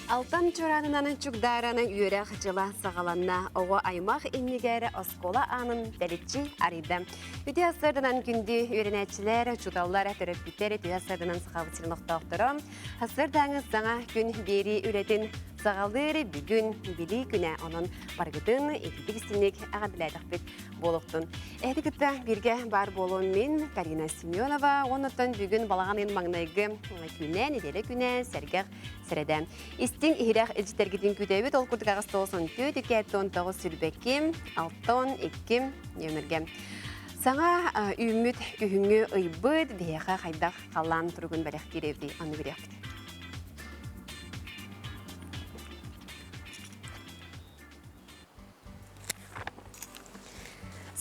Алтан чуораанынан чугдааран үөрэх дьыла саҕаланна. Оҕо аймах иннигэр оскуола аанын тэличчи арыйда. Үтүө сарданан күндү үөрэнээччилэр, учууталлар, төрөппүттэр үтүө сарданан сахабыт сирин олохтоохторо сардааҥы саҥа күн биэрии үлэтин саҕалыыр бүгүн билии күнэ. Онон барыгытын ититик истинник эҕэрдэлээтэхпит буолуохтун. Эһиги кытта бииргэ баар буолуом мин Карина Семенова. Оннуттан бүгүн балаҕан ыйын маҥнайгы күнэ, нэдиэлэ күнэ, сэргэх сэрэдэ. Истиҥ иһирэх илдьиттэргитин күүтэбит. Ол курдук аҕыс 94 2 19 6 12 нүөмэргэ. Саҥа үүммүт күһүҥҥү ыйбыт биһиэхэ хайдах халлаан туругун бэлэхтиир эбитий аны билиэхпит.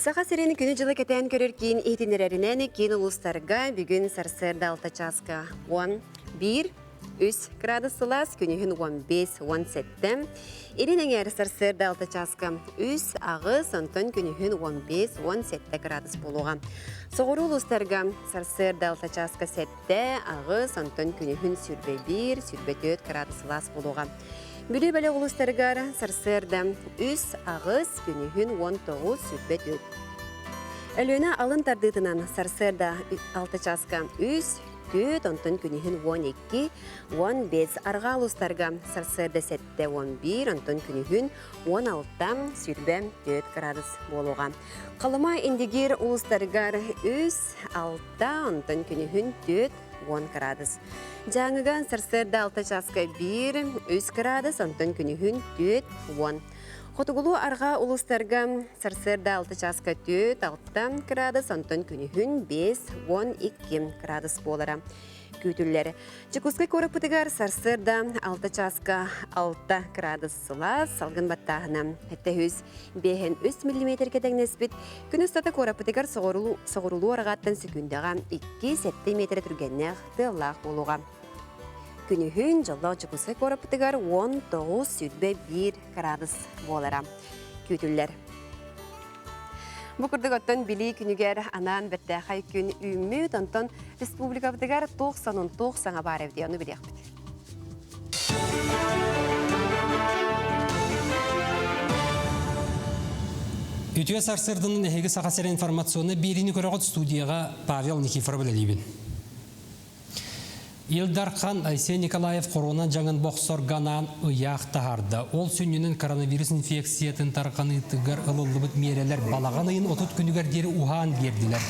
Саха сирин күнү-дьылы кэтээн көрөр киин иһитиннэрэринэн киин улуустарга бүгүн сарсыарда 6 чааска 11 3 градус сылаас, күнүһүн 15-17. Илин эҥээр сарсыарда 6 чааска 3 8, онтон күнүһүн 15-17 градус буолуоҕа. Соҕуруу улуустарга сарсыарда 6 чааска 7 8, онтон күнүһүн 21-24 градус сылаас буолуоҕа. Бүлүү бөлөх улуустарыгар сарсыарда 3, 8, күнүһүн 19, 24. Өлүөнэ алын тардыытынан сарсыарда 6 чааска 3, 4, онтон күнүһүн 12, 15 арҕаа улуустарга сарсыарда 7, 11, онтон күнүһүн 16, 24 градус буолуоҕа. Халыма Индигир улуустарыгар 3, 6, онтон күнүһүн 4, 10 градус. Дьааҥыга сарсыарда 6 чааска 1, 3 градус, онтон күнүһүн 4, 10. Хотугулуу арҕаа улуустарга сарсыарда 6 чааска 4, 6 градус, онтон күнүһүн 5, 12 градус буолара күүтүллэр. Дьокуускай куораппытыгар сарсыарда 6 чааска 6 градус сылаас, салгын баттааһына 705 миллиметргэ тэҥнэспит. Күн устата куораппытыгар соҕурулуу арҕааттан сөкүүндэҕэ 2-7 миэтэрэ түргэннээх тыаллаах буолуоҕа. Күнүһүн дьоллоох Дьокуускай куораппытыгар 19-21 градус буолара күүтүллэр. Бу курдук оттон Билии күнүгэр анаан бэртээхэй күн үүммүт, онтон республикабытыгар туох сонун, туох саҥа баар эбит, ону билиэхпит. Үтүө сарсыарданан эһиги Саха сирэ информационнай биэриини көрөҕүт студияҕа Павел Никифоров үлэлиибин. Ил Дархан Айсен Николаев корона дьаҥын бохсорго анаан ыйаах таһаарда. Ол сүнньүнэн коронавирус инфекциятын тарҕаныытыгар ылыллыбыт миэрэлэр балаҕан ыйын 30 күнүгэр диэри уһаан биэрдилэр.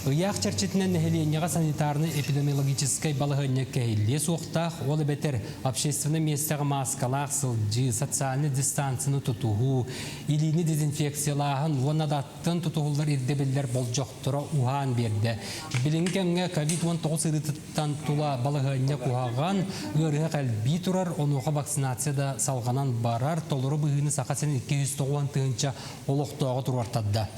Ыйаах чэрчитинэн нэһилиэнньэҕэ санитарнай-эпидемиологическай балаһыанньа кэһиллиэ суохтаах, ол эбэтэр общественнай миэстэҕэ мааскалаах сылдьыы, социальнай дистанцияны тутуһуу, илиини дезинфекциялааһын уонна да аттан тутуһуллар ирдэбиллэр болдьохторо уһаан биэрдэ. Билиҥҥи кэмҥэ ковид-19 ыарыытыттан тула балаһыанньа куһаҕан, ыарыһах элбии турар, онуоха вакцинация да салҕанан барар, толору быһыыны Саха сирин 290 тыһыынча олохтооҕо туруортарда.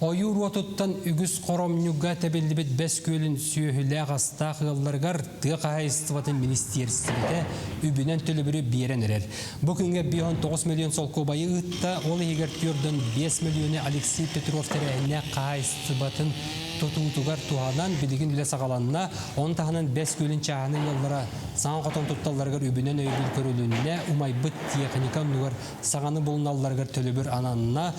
Ойуур уотуттан үгүс хоромньуга тэбиллибит Бэс Күөлүн сүөһүлээх-астаах ыалларыгар тыа хаһаайыстыбатын министиэристибэтэ үбүнэн төлөбүрү биэрэн эрэр. Бу күҥҥэ 59 миллион солкуобайы ыытта, ол иһигэр 4,5 миллиону Алексей Петров тэрээһиннээх хаһаайыстыбатын тутуутугар туһанан билигин үлэ саҕаланна. Ону таһынан Бэс Күөлүн чааһынай ыаллара саҥа хотон тутталларыгар үбүнэн өйөбүл көрүлүннэ, умайбыт техника оннугар саҥаны булуналларыгар төлөбүр ананна.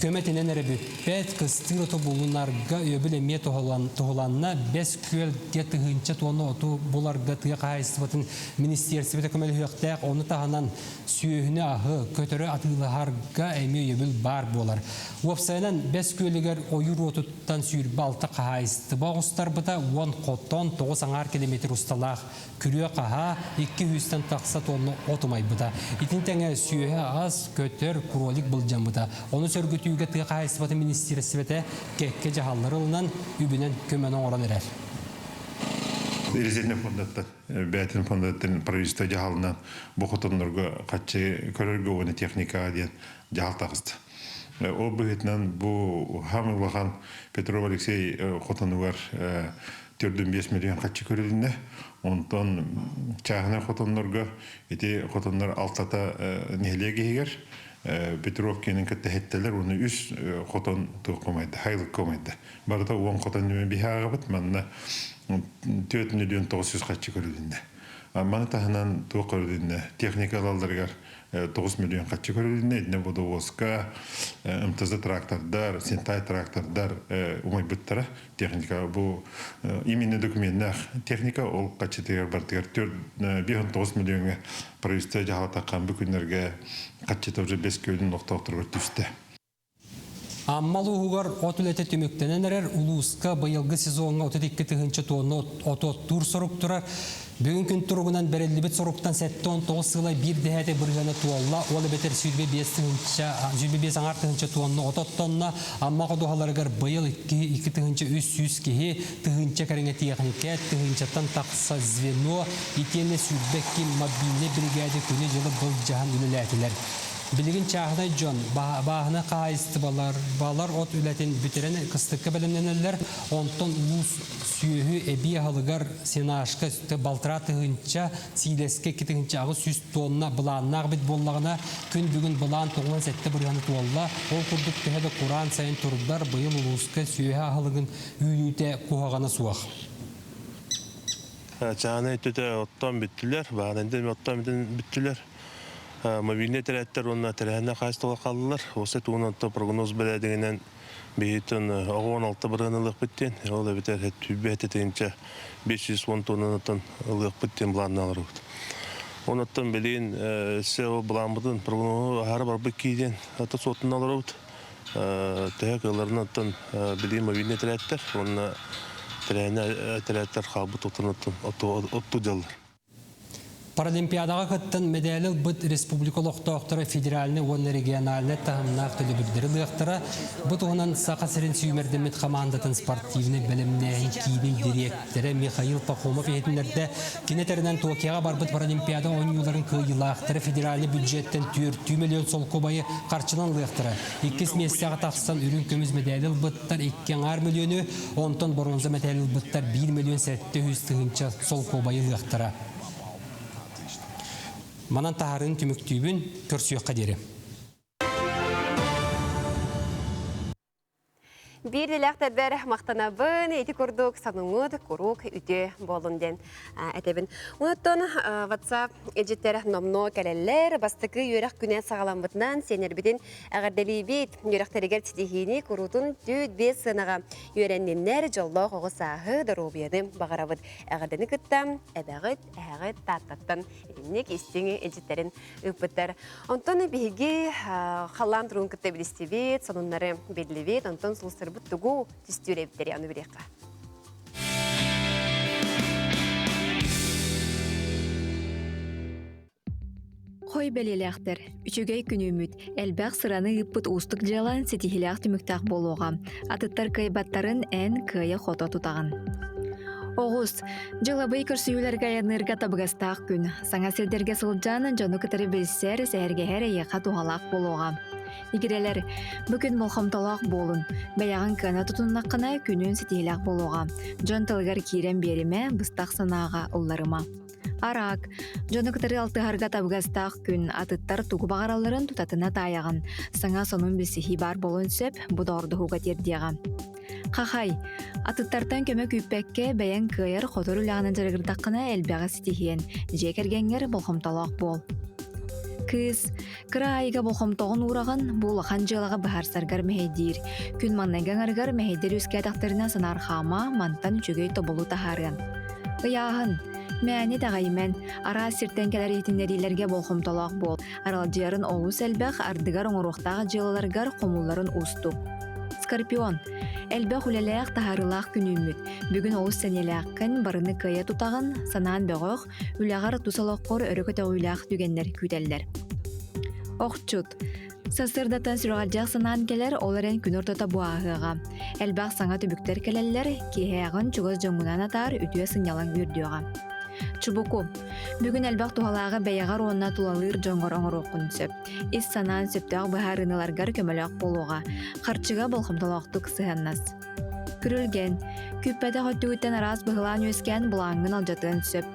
Көмөтүнэн эрэ бүппэт, кыстыыр оту булунарга өйөбүл эмиэ туһуланна. Бэс Күөлгэ тыһыынча туонна оту буларга тыа хаһаайыстыбатын министиэристибэтэ көмөлөһүөхтээх. Ону таһынан сүөһүнү аһы, көтөрү атыылаһарга эмиэ өйөбүл баар буолар. Уопсайынан Бэс Күөлүгэр ойуур уотуттан 26 хаһаайыстыба оҕустарбыта 10 хотон 9 аҥаар километр усталаах күрүө-хаһаа 200-тэн тахса тонна от умайбыта. Итини тэҥэ сүөһү ас, көтөр, кролик былдьаммыта. Ону сөргүтүүгэ тыа хаһаайыстыбатын министиэристибэтэ кэккэ дьаһаллары ылынан, үбүнэн көмөнү оҥорон эрэр. Резервнэй фондаттан, бэйэтин фондаттан правительство дьаһалынан бу хотоннорго хаччы көрөргө уонна техникаҕа диэн дьаһал таҕыста. Ол быһыытынан бу хаамый улахан Петров Алексей хотонугар 4,5 миллион хаччы көрүлүннэ. Онтон чааһынай хотоннорго ити хотоннор алтата нэһилиэк иһигэр Петров киэнин кытта иһиттэлэр уонна үс хотон туохха умайда, хайылыкка умайда. Барыта 10 хотон нөмө биһи ааҕабыт, манна 4 миллион 900 хаччы көрүлүннэ. Маны таһынан туох көрүлүннэ? Техника ылалларыгар 9 миллион харчы көрүлүннэ. Итиннэ водовозка, МТЗ трактордар, Сентай трактордар умайбыттара. Техника бу именно докуменнаах техника ол харчытыгар бартыгар 4,9 миллионга правительство дьаһалатаххан бу күннэргэ харчыта уже бес көлүн олохтоохторугар түстэ. Амма улууһугар от үлэтэ түмүктэнэн эрэр улууска быйылгы сезоҥҥа 32 тыһыынча туонна оту оттуур сорук турар. Бүгүн күн туругунан бэриллибит соруктан 79 сыла биир дэһээти бырыһыана туолла, ол эбэтэр 25 тыһыынча 25 аҥаар тыһыынча туонна от оттонно. Амма ходуһаларыгар быйыл 2 тыһыынча 300 киһи, тыһыынча кэриҥэ тиэхиньикэ, тыһыынчаттан тахса звено, итиэннэ 22 мобильнай биригээдэ күнү-дьылы былдьаһан үлэлээтилэр. Билигин чааһынай дьон, бааһынай хаһаайыстыбалар балар от үлэтин бүтэрэн кыстыкка бэлэмнэнэллэр. Онтон улуус сүөһү эбии аһылыгар сенажка балтараа тыһыынча, сиилэскэ 2800 тонна былааннаах эбит буоллаҕына, күн бүгүн былаан 97 бырыһыана туолла. Ол курдук төһө да кураан сайын турдар, быйыл улууска сүөһү аһылыгын үүнүүтэ куһаҕана суох. Чааһынай өттүтэ оттоон бүттүлэр, бааһынайдар оттоон бүттүлэр. Мобильнай тэрээттэр уонна тэрээһиннэр хаачыстыбалар хааллылар. Уопсай туһунан онто прогноз бэрээдэгинэн биһиттэн оҕо 16 бырыһыан ылыахпыт диэн, ол эбэтэр сүүрбэ тыһыынча 510 тоннанаттан ылыахпыт диэн былааннаан олоробут. Онуттан билигин өссө ол былааммытын прогноһу аһара барбыт кии диэн ата суоттана олоробут. Төһө кыалларынан оттон билигин мобильнай тэрээттэр уонна тэрээһиннэр тэрээттэр хаалбыт оттон отту дьаллар. Паралимпиадаҕа кыттан мэдээли ылбыт республика олохтоохторо федеральнай уонна региональнай таһымнаах төлөбүрдэри ылыахтара. Бу туһунан Саха сирин сүүмэрдэммит хамаандатын спортивнай бэлэмнээһин киинин дириэктэрэ Михаил Пахомов иһитиннэрдэ. Кини этэринэн Токиоҕа барбыт Паралимпиада оонньууларын кыайыылаахтара федеральнай бюджеттэн түөртүү миллион солкуобайы харчынан ылыахтара. Иккис миэстэҕэ тахсан үрүҥ көмүс мэдээли ылбыттар икки аҥаар мөлүйүөнү, онтон боруонса мэтээл ылбыттар 1 миллион 700 тыһыынча солкуобайы ылыахтара. Манан таһарын түмүктүүбүн, көрсүөххэ диэри. Биир дэлээх махтанабын, ити курдук саныҥыт куруук үтүө буолун диэн этэбин. Онуттан WhatsApp эдьиттэр номнуо кэлэллэр, бастакы үөрэх күнэ саҕаламмытынан сиэнэрбитин Эҕэрдэлиибит! Үөрэхтэригэр ситиһиини куруутун түүт биэс сыанаҕа үөрэнниннэр, дьоллоох оҕо сааһы, доруобуйаны баҕарабыт. Эҕэрдэни кытта эбэҕит, эһэҕит Тааттаттан итинник истиҥ илдьиттэрин ыыппыттар. Онтон биһиги халлаан туругун кытта билистибит, сонуннары биллибит, онтон сулустарбыт тугу түстүүр эбиттэрий ону билиэххэ. Хой бэлиэлээхтэр, үчүгэй күнүүмүт, элбэх сыраны ыыппыт уустук дьыалан ситиһиилээх түмүктээх буолуоҕа. Атыттар кыайбаттарын эн кыайа-хото тутаҕын. Оҕус, дьылабый көрсүһүүлэргэ айанныырга табыгастаах күн. Саҥа сирдэргэ сылдьан, дьону кытары билсэр, сэһэргэһэр эйиэхэ туһалаах буолуоҕа. Игирэлэр, бу күн болҕомтолоох буолун. Бэйэҕин кыана тутуннаххына, күнүн ситиһиилээх буолуоҕа. Дьон тылыгар киирэн биэримэ, быстах санааҕа ылларыма. Араак. Дьону кытары алтыһарга табыгастаах күн, атыттар тугу баҕаралларын тутатына таайаҕын. Саҥа сонун билсиһии баар буолуон сөп, бу доҕордоһууга тиэрдиэҕэ. Хахай. Атыттартан көмө күүппэккэ, бэйэҥ кыайар-хотор үлэҕинэн дьарыгырдаххына элбэҕи ситиһиэн, дьиэ кэргэҥҥэр болҕомтолоох буол. Кыыс. Кыра аайыга болҕомтоҕун уураҕын, бу улахан дьыалаҕа быһаарсаргар мэһэйдиир. Күн маҥнайгы аҥарыгар мэһэйдэр үөскээтэхтэринэ санаархаама, мантан үчүгэй тобулу таһаарыан. Ыйааһын. Мээнэ итэҕэйимэн, араас сиртэн кэлэр иһитиннэриилэргэ болҕомтолоох буол. Аралдьыйарын олус элбэх, ардыгар оҥоруохтаах дьыалаларгар хомулларын уустук. Скорпион. Элбэх үлэлээх, таһаарыылаах күн үүммүт. Бүгүн олус сэниэлээххин, барыны кыайа тутаҕын, санаан бөҕөх, үлэҕэр тус олоххор өрө көтөҕүүлээх түгэннэр күүтэллэр. Охчут. Сарсыардаттан сүрэҕэлдьээх санаан кэлэр, ол эрэн күн ортото бу ааһыаҕа. Элбэх саҥа түбүктэр кэлэллэр, киэһээҕин чугас дьоҥҥунан атаар, үтүө сынньалаҥ үөрдүөҕэ. Чубуку. Бүгүн элбэх туһалааҕы бэйэҕэр уонна тулалыыр дьоҥҥор оҥоруоххун сөп. Ис санаан сөптөөх быһаарыыларгар көмөлөөх буолуоҕа. Харчыга болҕомтолоохтук сыһыаннас. Күрүлгэн. Күүппэтэх өттүгүттэн араас быһылаан үөскээн былааҥҥын алдьатыан сөп.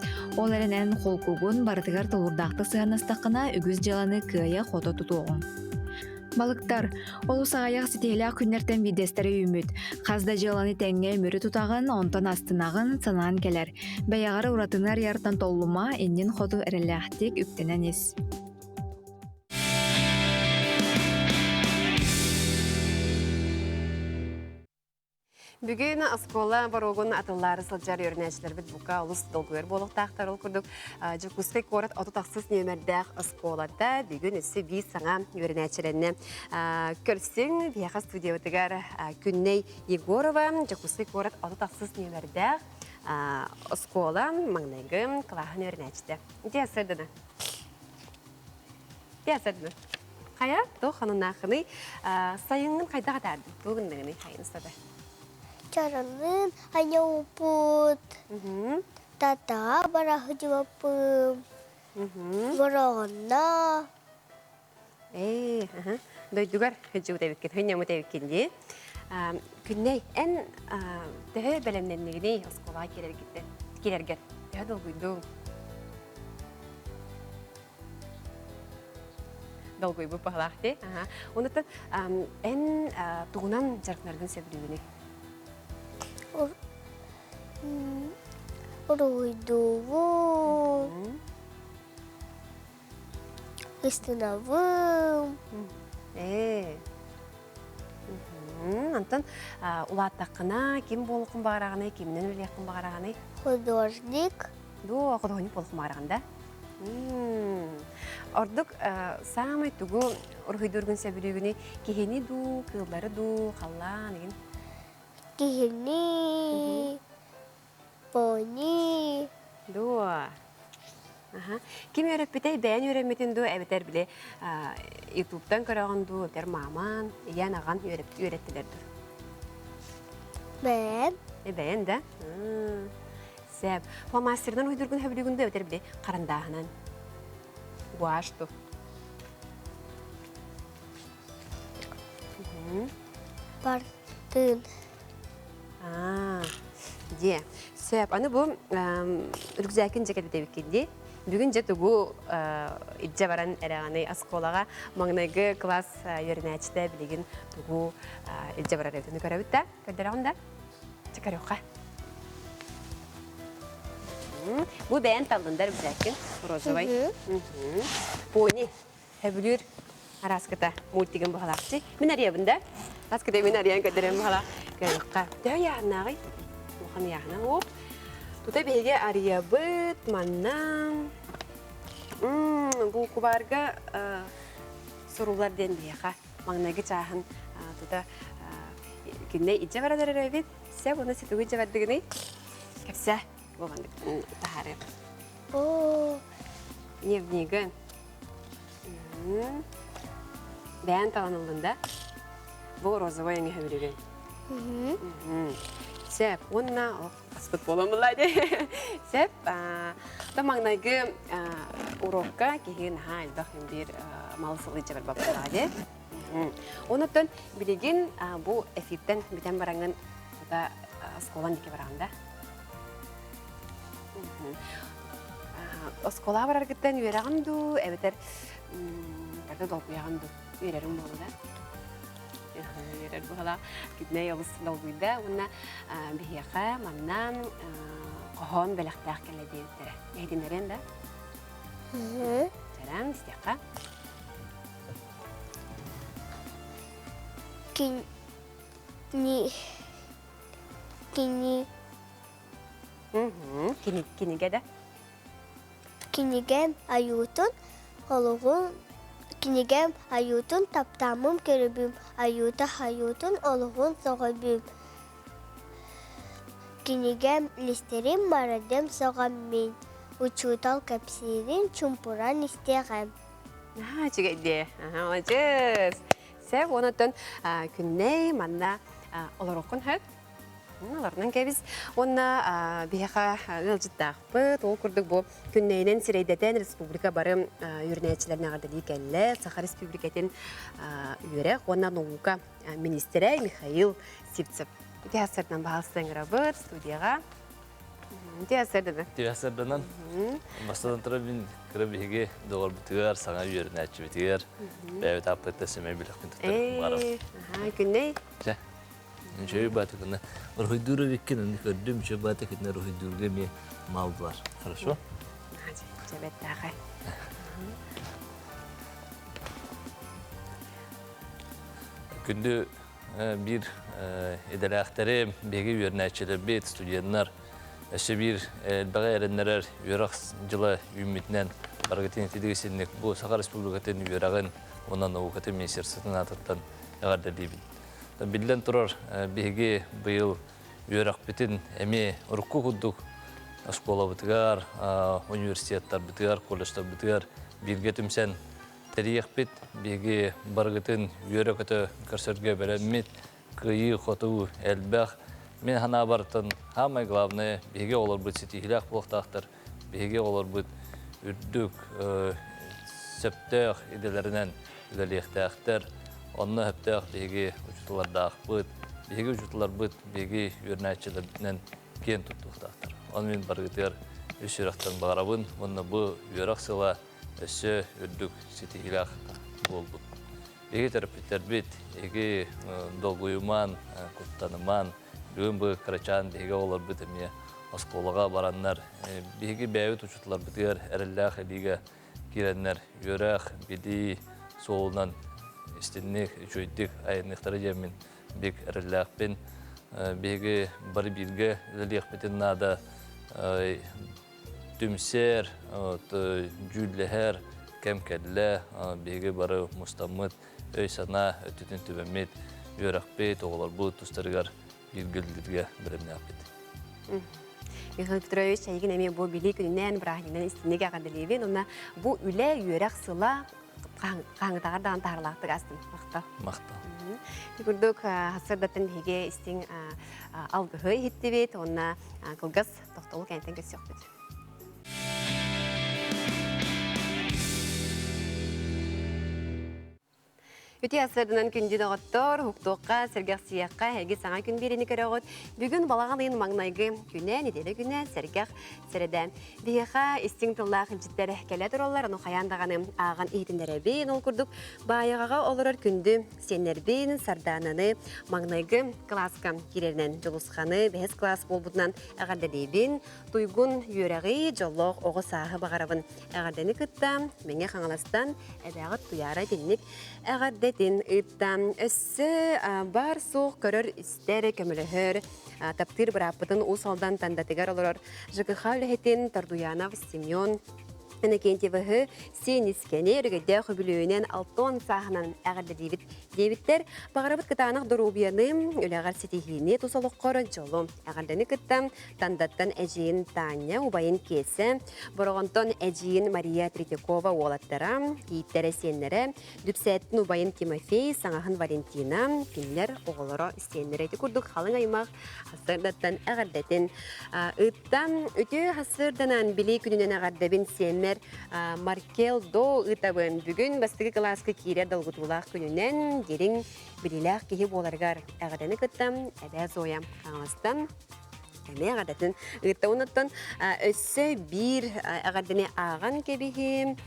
Ол эрэн эн холкугун барытыгар толуурдаахтык сыһыаннастаххына үгүс дьыаланы кыайа-хото тутуоҕуҥ. Балыктар, олус аҕыйах ситиһилээх күннэртэн биирдэстэрэ үүммүт. Хас да дьыаланы тэҥҥэ үмүрү тутаҕын, онтон астынаҕын, санаан кэлэр. Бэйэҕэр уратыны арыйартан толлума, иннин хоту эрэллээхтик үктэнэн ис. Бүгүн оскуола боруогун атыллаары сылдьар үөрэнээччилэрбит бука олус долгуйар буолуохтаахтар. Ол курдук Дьокуускай куорат 36 нүөмэрдээх оскуолата бүгүн өссө биир саҥа үөрэнээччилэринэ көрсүҥ. Биһиэхэ студиябытыгар Күннэй Егорова Дьокуускай куорат 36 нүөмэрдээх оскуола маҥнайгы кылааһын үөрэнээччитэ. Ити сырдына. Ити сырдына. Хайа, туох ханыннааххыный? Сайыҥҥын хайдах атаардын? Туох гынныгыный хайын устата? Чаранын айауппут, татаа барахыдьыбаппым, бороҕонно. Ээ, дойдугар сылдьыбыт эбиккин, хынньаммыт эбиккин дии. Күннэй, эн төһө бэлэмнэннигиний оскуолаҕа киирэргиттэн, киирэргэр? Төһө долгуйдуҥ? Долгуйбут баһылаах дии. Онуттан эн тугунан дьарыктанаргын сөбүлүүгүнүй? Уруһуйдуубун, ыстынабын. Ээ. Онтон улааттаххына ким буолуоххун баҕараҕыный, киминэн үлэлиэххин баҕараҕыный? Художник. Дуо, художник буолуоххун баҕараҕын да? Ордук саамай тугу уруһуйдуургун сөбүлүүгүнүй? Киһини дуу, кыыллары дуу, халлаан игин? Киһини, пони. Дуо. Аха. Ким үөрэппитэй? Бэйэн үөрэммитин дуу, эбэтэр били Ютубтан көрөҕүн дуу, эбэтэр мааман, ийэн, аҕан үөрэттилэр дуу? Бэйэм. Бэйэн да? Сөп. Фломастерынан уйдургун хөбүлүүгүн да эбэтэр били харандааһынан? Гуашь ту. Бартын. Аа, дьиэ. Сөп. Аны бу рюкзакин дьэ кэлбит дии. Бүгүн дьэ тугу илдьэ баран эрэҕиний оскуолаҕа маҥнайгы класс үөрэнээччитэ билигин тугу илдьэ барар эбитин көрөбүт да? Көрдөрөҕүн да? Чэ көрүөххэ. Бу бэйэн таллын да рюкзакин розовый. Пони. Хөбүлүүр араскыта мультигын баһалаахчы. Мин арыйабын да. Араскыта мин арыйан көрдөрөн баһала. Көрүөххэ. Төһө яһынааҕый? Улахан яһына. Оп. Тута биһиги арыйабыт манна. Бу кубаарга суруллар диэн биһиэхэ маҥнайгы чааһын тута күннэй илдьэ баран эрэр эбит. Сөп, уонна ситугу илдьэ бардыгыный? Кэпсээ. Буолан таһаарыах. Оо. Дневнигин. Бэйэн талан ыллын да? Бу розовай эҥэ хөбүлүгүн. Сөп, уонна аспыт буолан булла дии. Сөп, то маҥнайгы урокка киһи наһаа элбэх биир мал сылы дьабар баппалаа дии. Онуттан билигин бу эфиртэн бүтэн бараҥын тута оскуолан диэки бараҕын да? Оскуолаҕа бараргыттан үөрэҕин дуу, эбэтэр барыта долгуйаҕын дуу? Үөрэрим буолла да? Үөрэр буолла. Күннэй олус долгуйда уонна биһиэхэ манна хоһоон бэлэхтээх кэллэ диэбиттэрэ. Иһитиннэриэн да? Чаран, истиэххэ. Кини Кини Кинигэ да? Кинигэм айуутун олоҕун кинигэм айуутун таптааммын көрөбүм, айуута айуутун олоҕун сөҕөбүм. Кинигэм листерин марадым сөҕөм мин, учуутал кэпсиирин чумпуран истиэҕэм. Наһаа үчүгэй дии. Молодец. Сөп, онон күннэй манна олоруоххун сөп. Олорунан кэбис. Уонна биһиэхэ ыалдьыттаахпыт. Ол курдук бу күннэйинэн сирэйдэтэн республика бары үөрэнээччилэрин эҕэрдэлии кэллэ. Саха Республикатын үөрэх уонна наука министрэ Михаил Сивцев. Ити сырдан баһалыстан ыҥырабыт студияҕа. Тиэсэрдэнэн. Тиэсэрдэнэн. Бастатан туран мин кыра биһиги доҕорбутугар, саҥа үөрэнээччибитигэр бэйэбит ааппытта сэмэй билэхпин туттарым барым. Күннэй. Чэ. Үчүгэй бааты күнэ. Уруһуйдуур эбиккин, аны көрдүм, үчүгэй бааты күнэ уруһуйдуурга эмиэ мал бар. Хорошо? Чэбэттээхэ. Күндү биир идэлээхтэрим, биһиги үөрэнээччилэрбит, студеннар өссө биир элбэҕи эрэннэрэр үөрэх дьыла үүммүтүнэн барыгытын итидиги синник бу Саха Республикатын үөрэҕин уонна наукатын министерствотын аатыттан эҕэрдэлиибин. Биллэн турар, биһиги быйыл үөрэхпитин эмиэ урукку курдук оскуолабытыгар, университеттарбытыгар, колледжтарбытыгар бииргэ түмсэн тэрийиэхпит. Биһиги барыгытын үөрэ-көтө көрсөргө бэлэммит, кыайыы-хотуу элбэх. Мин санаабартан самое главное, биһиги оҕолорбут ситиһиилээх буолуохтаахтар, биһиги оҕолорбут үрдүк, сөптөөх идэлэринэн үлэлиэхтээхтэр. Онно сөптөөх биһиги учууталлардаахпыт, биһиги учууталларбыт биһиги үөрэнээччилэрбитинэн киэн туттуохтаахтар. Ону мин барыгытыгар үс сүрэхтэн баҕарабын уонна бу үөрэх сыла өссө үрдүк ситиһиилээх буолбут. Биһиги төрөппүттэрбит, эһиги долгуйумаан, куттанымаан, бүгүн бу кырачаан биһиги оҕолорбут эмиэ оскуолаҕа бараннар, биһиги бэйэбит учууталларбытыгар эрэллээх илиигэ киирэннэр үөрэх, билии суолунан истинник, үчүгэйдик айанныахтара диэммин бик эрэллээхпин. Биһиги бары бииргэ үлэлиэхпитин наада. Түмсэр, дьүүллэһэр кэм кэллэ. Биһиги бары мустаммыт, өй-санаа өттүтүн түбэммит, үөрэхпит, оҕолорбут тустарыгар бииргэ үлэлииргэ бэлэмнээхпит. Михаил Петрович, эйигин эмиэ бу билии күнүнэн, бырааһынньыгынан истинник эҕэрдэлиибин. Уонна бу үлэ, үөрэх сыла хаһыҥытаҕар даҕаны таһаарылаахтык астын. Махтал. Махтал. Ити курдук сырдаттан биһиги истиҥ алгыһы иһиттибит уонна кылгас тохтолу кэнниттэн көрсүөхпүт. Үтүө сарсыарданан күндү доҕоттор, уһуктуохха, сэргэхсийиэххэ, эһиги саҥа күн биэриини көрөҕүт. Бүгүн балаҕан ыйын маҥнайгы күнэ, нэдиэлэ күнэ, сэргэх сэрэдэ. Биһиэхэ истиҥ тыллаах илдьиттэр кэлэ тураллар, ону хайаан даҕаны ааҕан иһитиннэрэбин. Ол курдук, Баайаҕаҕа олорор күндү сиэннэрбин, Сардаананы маҥнайгы кылааска киирэринэн Дьулусханы бэһис кылаас буолбутунан эҕэрдэлиибин. Туйгун үөрэҕи, дьоллоох оҕо сааһы баҕарабын. Эҕэрдэни кытта Мэҥэ Хаҥаластан эбээҕит Туйаара итинник эҕэрдэтин ыытта. Өссө баар-суох көрөр-истэр, көмөлөһөр, таптыыр бырааппытын Уус Алдан Тандатыгар олорор ЖКХ үлэһитин Тордуянов Семен Иннокентьевыһы Сиэнискэни өрөгөйдөөх үбүлүөйүнэн 60 сааһынан эҕэрдэлиибит диэбиттэр. Баҕарабыт кытаанах доруобуйаны, үлэҕэр ситиһиини, тус олоххор дьолу. Эҕэрдэни кытта Тандаттан эдьиийин Таня, убайын Киэсэ, Бороҕонтон эдьиийин Мария Третьякова уолаттара, кийииттэрэ сиэннэрэ, Дүпсээттин убайын Тимофей, саҥаһын Валентина, кинилэр оҕолоро сиэннэрэ. Ити курдук халыҥ аймах сарсыардаттан эҕэрдэтин ыытта. Үтүө сарсыарданан билии күнүнэн эҕэрдэбин сиэммэр Маркел До ыытабын. Бүгүн бастакы кылааска киирэр долгутуулаах күнүнэн дириҥ билиилээх киһи буоларыгар эҕэрдэни кытта эбээ Зоя Хаҥаластан эмиэ эҕэрдэтин ыытта. Онуттан өссө биир эҕэрдэни ааҕан кэбиһиим.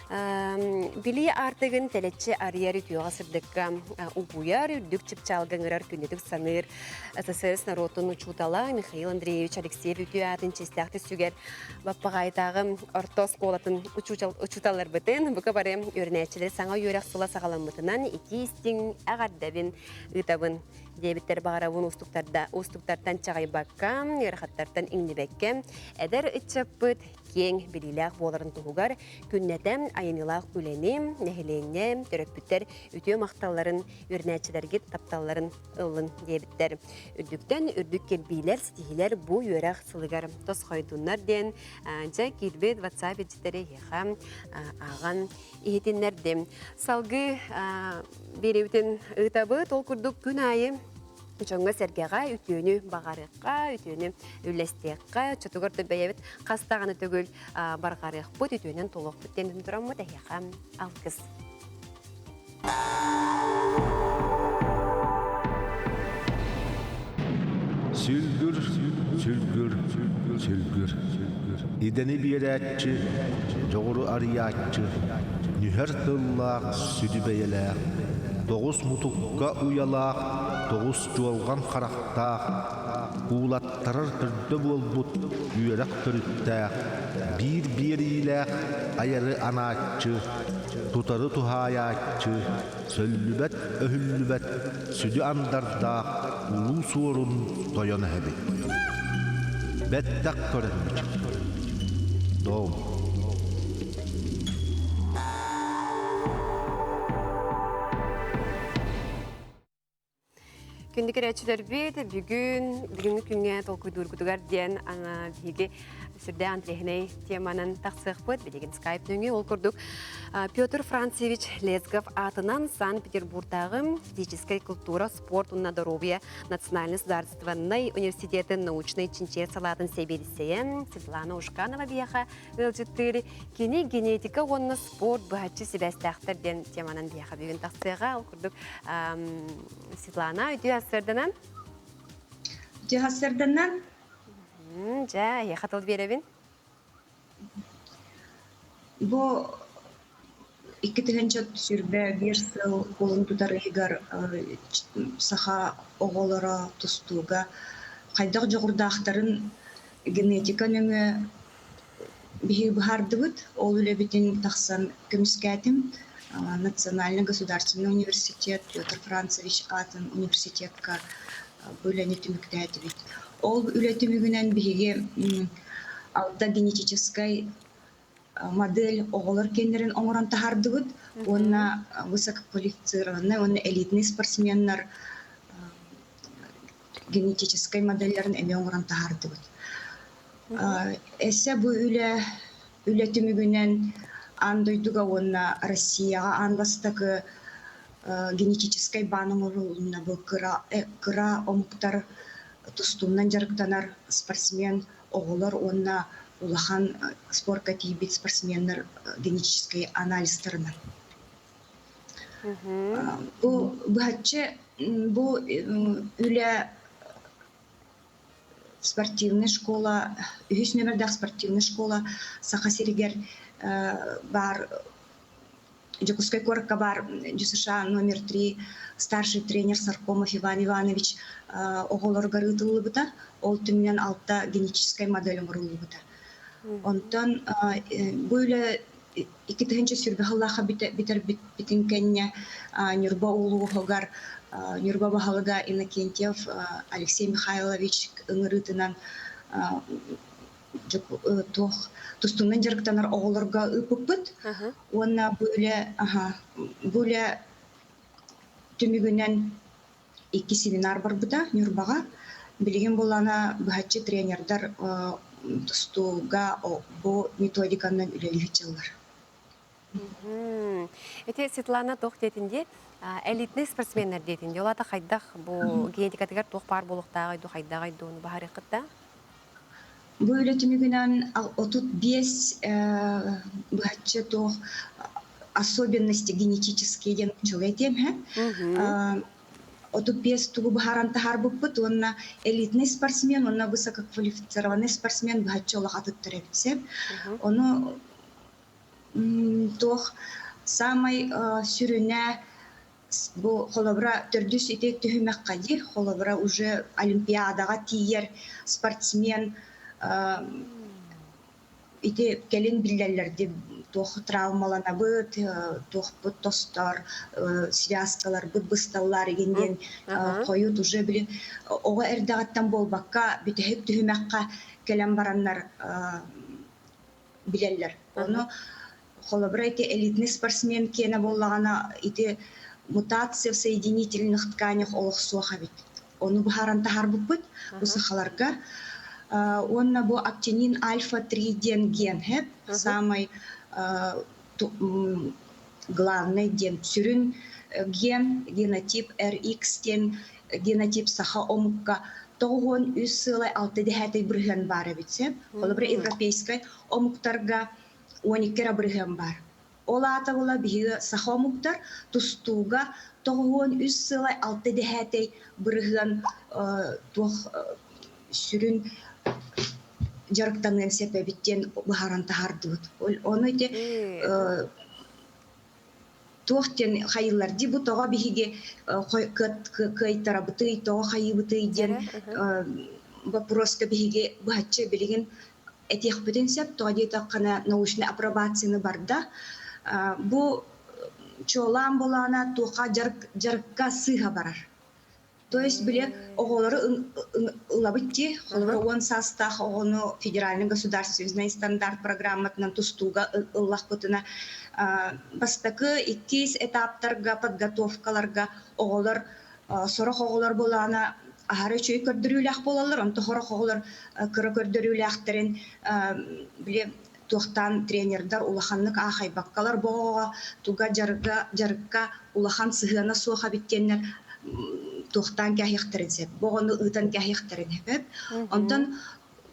Билии аартыгын тэлэччи арыйар үтүөҕэ сырдыкка угуйар, үрдүк чыпчаалга ыҥырар күннүтүк саныыр СССР норуотун учуутала Михаил Андреевич Алексеев үтүө аатын чиэстээхтик сүгэр Баппаҕаайытааҕы орто оскуолатын учууталларбытын бука бары үөрэнээччилэр саҥа үөрэх сыла саҕаламмытынан итии истиҥ эҕэрдэбин ыытабын. Диэбиттэр баҕарабын уустуктартан чаҕыйбакка, ыарахаттартан иҥнибэккэ, эдэр ыччаппыт киэҥ билиилээх буоларын туһугар күннэтэ айымньылаах үлэни, нэһилиэнньэ, төрөппүттэр үтүө махталларын, үөрэнээччилэргит тапталларын ыллын диэбиттэр. Үрдүктэн үрдүк кирбиилэр, ситиһиилэр бу үөрэх сылыгар тосхойдуннар диэн дьэ киирбит WhatsApp илдьиттэри эһиэхэ ааҕан иһитиннэрдим. Салгыы биэриибитин ыытабыт. Ол курдук күн аайы дьоҥҥо-сэргэҕэ үтүөнү баҕарыахха, үтүөнү үллэстиэххэ, оччотугар да бэйэбит хас даҕаны төгүл барҕарыахпыт, үтүөнэн толуохпут диэн тураммыт эһиэхэ алгыс. Сүлгүр, сүлгүр, сүлгүр. Идэни биэрээччи, дьоҕуру арыйааччы, нүһэр тыллаах сүдү бэйэлээх, тоҕус мутукка уйалаах, тоҕус чуолҕан харахтаах, куулаттарар төрдө буолбут үөрэх төрүттээх, биир биэриилээх айары анааччы, тутары туһаайааччы, сөллүбэт өһүллүбэт сүдү андардаах улуу суорун тойон эһэбит. Бэттэх көрөн бичик. Дом. Күндү көрөөччүлэрбит, бүгүн бүгүҥҥү күҥҥэ толкуйдуургутугар диэн биһиги сүрдээх интэриэһинэй теманан тахсыахпыт. Билигин скайп нөҥүө ол курдук Петр Францевич Лезгов аатынан Санкт-Петербургтааҕы физическэй культура, спорт уонна доруобуйа национальнай судаарыстыбаннай университетын научнай чинчийэр салаатын сэбиэдиссэйэ Светлана Ушканова биһиэхэ ыалдьыттыыр. Кини генетика уонна спорт быһаччы сибээстээхтэр диэн теманан биһиэхэ бүгүн тахсыаҕа. Ол курдук Светлана, үтүө сарсыарданан. Үтүө сарсыарданан. Дьэ, эйиэхэ тыл биэрэбин. Бу 2021 сыл кулун тутар ыйыгар саха оҕолоро тустууга хайдах дьоҕурдаахтарын генетика нөҥүө Биһиги быһаардыбыт, ол үлэбитин тахсан көмүскээтим. Национальный государственный университет Петр Францевич аатын университетка бу үлэни түмүктээтибит. Ол үлэ түмүгүнэн биһиги алта генетическай модель оҕолор киэннэрин оҥорон таһаардыбыт уонна высококвалифицированный уонна элитный спортсменнар генетическай моделларын эмиэ оҥорон таһаардыбыт. Эссе бу үлэ үлэ түмүгүнэн аан дойдуга уонна Россияҕа аан бастакы генетическай баан оҥоһулунна бу кыра кыра омуктар тустуунан дьарыктанар спортсмен оҕолор уонна улахан спорка тиийбит спортсменнар генетическэй анализтарынан. Бу быһаччы бу үлэ спортивная школа үһүс нүөмэрдээх спортивная школа Саха сиригэр баар Дьокуускай куоракка баар ДЮСШ номер 3 старший тренер Саркомов Иван Иванович оҕолоругар ыытыллыбыта. Ол түмүнэн алта генетическай модель оҥоруллубута. Онтон бу үлэ 2020 сыллаахха бүтэрбиппитин кэннэ Ньурба улууһугар Ньурба баһылыга Иннокентьев Алексей Михайлович ыҥырыытынан туох тустуунан дьарыктанар оҕолорго ыыппыппыт. Уонна бу үлэ бу үлэ түмүгүнэн икки семинар барбыта Ньурбаҕа. Билигин буоллаҕына быһаччы тренердэр тустууга бу методиканан үлэлии сылдьаллар. Ити Светлана туох диэтин дии, элитный спортсменнар диэтин дии. Ол аата хайдах бу генетикатыгар туох баар буолуохтааҕый дуу, хайдаҕый дуу, ону баһарыаххыт да? Бу үлэ түмүгүнэн 35 быһаччы туох особенности генетические диэн учугэй этиэм һэ. 35 тугу быһааран таһаарбыппыт уонна элитный спортсмен уонна высококвалифицированный спортсмен быһаччы олох атыттар эбит сөп. Ону туох саамай сүрүнэ бу холобура төрдүс ити түһүмэххэ диир холобура уже олимпиадаҕа тиийэр спортсмен ити кэлин биллэллэр дии туох травмаланабыт туохпут тостор связкаларбыт бысталлар игин диэн хойут уже били оҕо эрдэҕиттэн буолбакка бүтэһик түһүмэххэ кэлэн бараннар билэллэр. Ону холобура ити элитный спортсмен киэнэ буоллаҕына ити мутация в соединительных тканях олох суох эбит. Ону быһааран таһаарбыппыт бу сахаларга. Уонна бу актинин альфа-3 диэн ген хэп самый главный диэн сүрүн ген генотип RX диэн генотип саха омукка 93 сыалай алта дэһээтэй бырыһыан баар эбит сөп. Холобура европейскай омуктарга 12 эрэ бырыһыан баар. Ол аата була биһиги саха омуктар тустууга 93 сыалай алта дэһээтэй бырыһыан туох сүрүн дьарыктаныан сөп эбит диэн быһааран таһаардыбыт. Ону ити туох диэн хайыылар дии бу тоҕо биһиги кыайтарабытый, тоҕо хайыыбытый диэн боппуруоска биһиги быһаччы билигин этиэхпитин сөп. Тоҕо диэтэххинэ научнай апробацияны барда. Бу чуолаан булаана туохха дьарыкка сыыһа барар. То есть били оҕолору ылабыт дии, холобура уон саастаах оҕону федеральный государственный стандарт программатынан тустууга ыллахпытына бастакы, иккис этаптарга, подготовкаларга оҕолор сорох оҕолор былаана аһара үчүгэй көрдөрүүлээх буолаллар, онто сорох оҕолор кыра көрдөрүүлээхтэрин били туохтаан тренердар улаханнык аахайбаккалар бу оҕоҕо туга дьарыга дьарыкка улахан сыһыана суох эбит диэннэр туохтаан кээһиэхтэрин сөп бу оҕону ыытан кээһиэхтэрин сөп. Онтон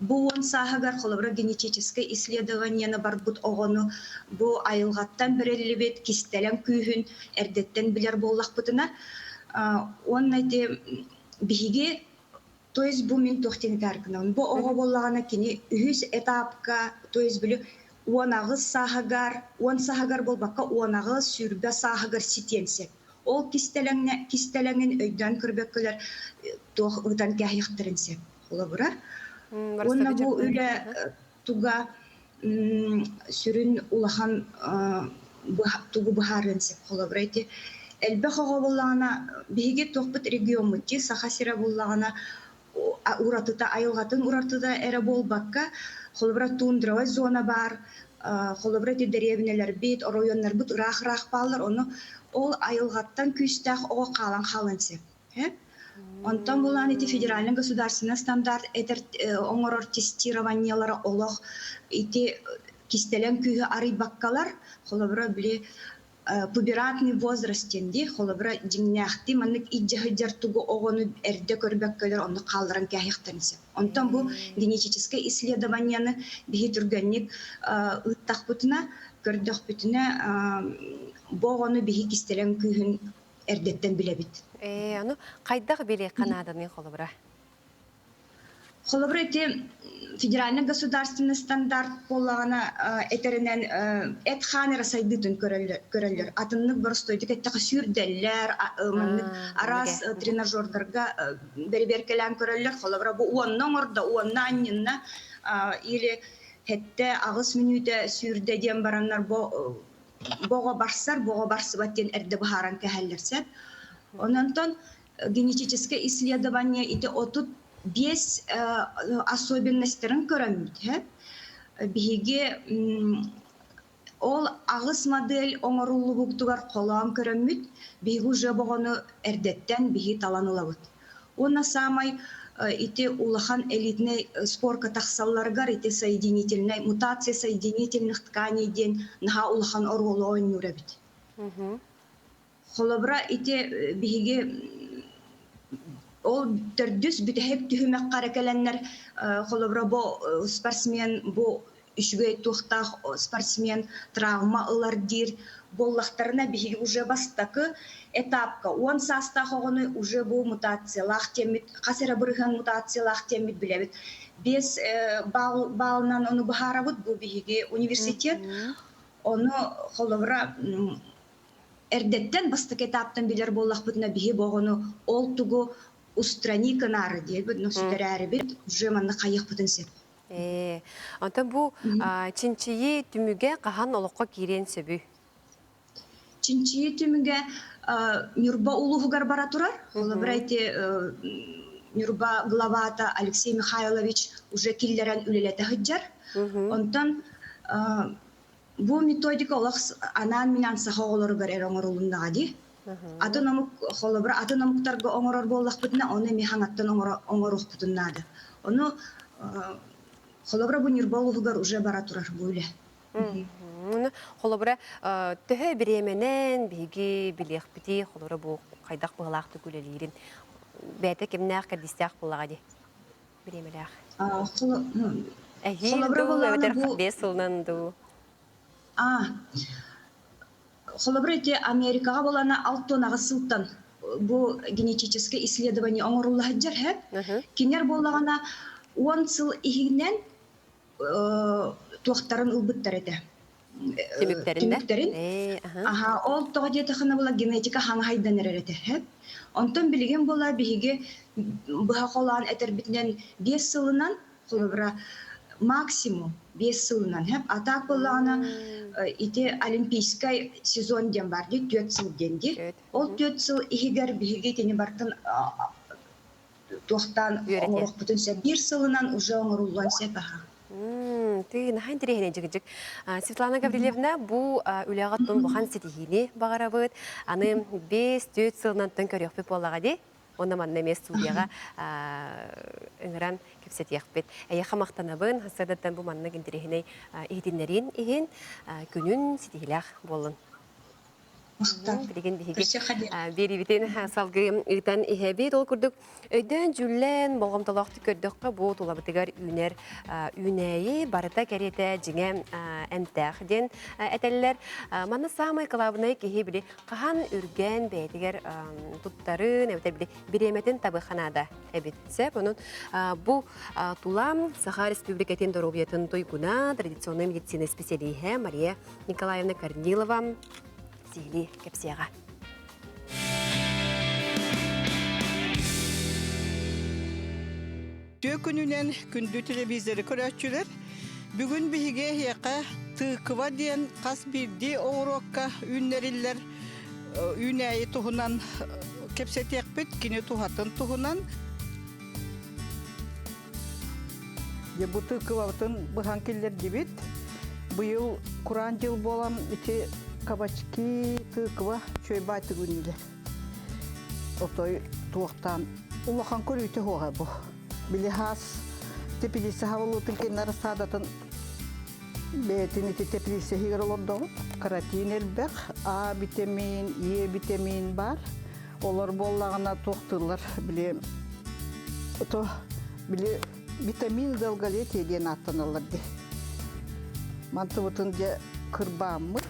бу уон сааһыгар холобура генетическэй исследованиены барбыт оҕону бу айылҕаттан бэриллибит кистэлэҥ күүһүн эрдэттэн билэр буоллахпытына уонна ити биһиги. То есть бу мин туох диэн этээр Бу оҕо буоллаҕына кини үһүс этапка, то есть били 18 сааһыгар, 10 сааһыгар буолбакка 18 20 сааһыгар ситиэн сөп. Ол кистэлэҥҥэ кистэлэҥин өйдөөн көрбөккөлөр туох ыытан кээһиэхтэрин сөп. Холобура. Уонна бу үлэ туга сүрүн улахан тугу быһаарыан сөп. Холобура ити элбэх оҕо буоллаҕына биһиги туохпут региоммут дии Саха сирэ буоллаҕына уратыта айылҕатын уратыта эрэ буолбакка холобура тундровай зона баар холобура ити дэриэбинэлэрбит оройуоннарбыт ыраах-ыраах бааллар ону ол айылҕаттан күүстээх оҕо хаалан хаалан сөп. Онтон булаан ити федеральный государственный стандарт этэр оҥорор тестированиелара олох ити кистэлэҥ күүһү арыйбаккалар, холобура били пубератный возраст диэн дии, холобура дьиҥнээхтии маннык илдьэ сылдьар тугу оҕону эрдэ көрбөккөлөр оннук хаалларан кээһиэхтэрин сөп. Онтон бу генетическое исследованиены биһи түргэнник ыыттахпытына, көрдөхпүтүнэ бу оҕону биһи кистэлэҥ күүһүн эрдэттэн билэбит. Ээ, ону хайдах билиэххэ нааданый холобура? Холобура ити федеральный государственный стандарт буоллаҕына этэринэн эт-хаан эрэ сайдыытын көрөллөр. Атыннык боростуойдук эттэххэ сүүрдэллэр, маннык араас тренажердарга бэрэбиэркэлээн көрөллөр. Холобура бу уонна оҥордо, уонна анньынна или хэттэ аҕыс мүнүүтэ сүүрдэ диэн бараннар бу боҕо барсар, боҕо барсыбат диэн эрдэ быһааран кэһэллэр сөп. Ононтон генетическое исследование ити 35 особенностарын көрөммүт. Биһиги ол аҕыс модель оҥоруллубуктугар холоон көрөммүт, биһиги уже боҕону эрдэттэн биһи талан ылабыт. Уонна саамай ити улахан элитнэй спорка тахсалларыгар ити соединительнай мутация соединительных тканей диэн наһаа улахан оруолу оонньуур эбит. Холобура ити биһиги ол төрдүс бүтэһик түһүмэххэ эрэ кэлэннэр холобура бу спортсмен бу үчүгэй туохтаах спортсмен травма ылар диир буоллахтарына биһиги уже бастакы этапка 10 саастаах оҕону уже бу мутациялаах диэммит хас эрэ бырыһыан мутациялаах диэммит билэбит 5 баллынан ону быһаарабыт бу биһиги университет ону холобура эрдэттэн бастакы этаптан билэр буоллахпытына биһи бу оҕону ол тугу устрани гынаары диэбит но сүтэрээрибит уже манна хайыахпытын сөп. Ээ, онтон бу чинчийии түмүгэ хаһан олоххо киириэн сөбүй? Чинчийии түмүгэ Ньурба улууһугар бара турар. Холобура ити Ньурба главата Алексей Михайлович уже киллэрэн үлэлэтэ сылдьар. Онтон бу методика олох анаан-минээн саха оҕолоругар эрэ оҥорулуннаҕа дии. Атын омук, холобура, атын омуктарга оҥорор буоллахпытына, ону эмиэ хаҥаттан оҥоруохпутун наада. Ону холобура бу Ньурба улууһугар уже бара турар бу үлэ. Холобура, төһө бириэмэнэн биһиги билиэхпитий, холобура бу хайдах быһалаахтык үлэлиирин бэйэтэ кимнээх кэрдиистээх буоллаҕа дии бириэмэлээх. Эһиил дуу, эбэтэр 5 сылынан дуу? Холобура ити Америкаҕа буолана 68 сылтан. Бу генетическое исследование оҥорулла сылдьар һэп. Кинилэр буоллаҕына 10 сыл иһинэн туохтарын ылбыттар этэ. Түмүктэрин да? Түмүктэрин. Аха, ол тоҕо диэтэххинэ була генетика хаҥаһайдан эрэр этэ. Һэп. Онтон билигин була биһиги быһа холоон этэрбитинэн 5 сылынан холобура максимум 5 сылынан һэп. А так буоллаҕына ити олимпийскай сезон диэн бар дии, 4 сыл диэн дии. Ол 4 сыл иһигэр биһиги итини барытын туохтаан оҥоруохпутун сөп. Биир сылынан уже оҥоруллуон сөп аха. Ты наһаа интэриэһинэй дьыгыдьык. Светлана Гаврильевна, бу үлэҕэ тун улахан ситиһиини баҕарабыт. Аны 5-4 сылынан тон көрүөхпүт буоллаҕа дии. Онно манна эмиэ студияҕа ыҥыран кэпсэтиэхпит. Эйиэхэ махтанабын, сарсыардаттан бу маннык интэриэһинэй иһитиннэриин иһин күнүн ситиһиилээх буоллун. Билигин биһиги биэриибитин салгыы ыытан иһэбит. Ол курдук өйдөөн-дьүүллээн, болҕомтолоохтук көрдөххө, бу тулабытыгар үүнэр үүнээйи барыта кэриэтэ дьиҥэ эмтээх диэн этэллэр. Манна саамай кылаабынай киһи били хаһан үргэн бэйэтигэр туттарын, эбэтэр били бириэмэтин табыахха наада эбит. Сөп. Онон бу тула Саха Республикатын доруобуйатын туйгуна, традиционнай медицина исписэлииһэ Мария Николаевна Корнилова сиһилии кэпсиэҕэ. Түө күнүнэн күндү телевизоры көрөөччүлэр, бүгүн биһиги эһиэхэ тыква диэн хас биирдии оҕуруокка үүннэриллэр үүнээйи туһунан кэпсэтиэхпит, кини туһатын туһунан. Дьэ бу тыквабытын быһан киллэрдибит. Быйыл кураан дьыл буолан ити кабачки, тыква үчүгэй баайтык үүннүлэр. Отой туохтаан улахан көрүүтэ суоҕа бу. Били хаас теплица хабыллыытын кэннэ рассадатын бэйэтин ити теплица иһигэр олордоҕут. Каротин элбэх, А витамин, Е витамин бар. Олор буоллаҕына туохтууллар били то били витамин долголетия диэн ааттаналлар дии. Мантыбытын дьэ кырбааммыт,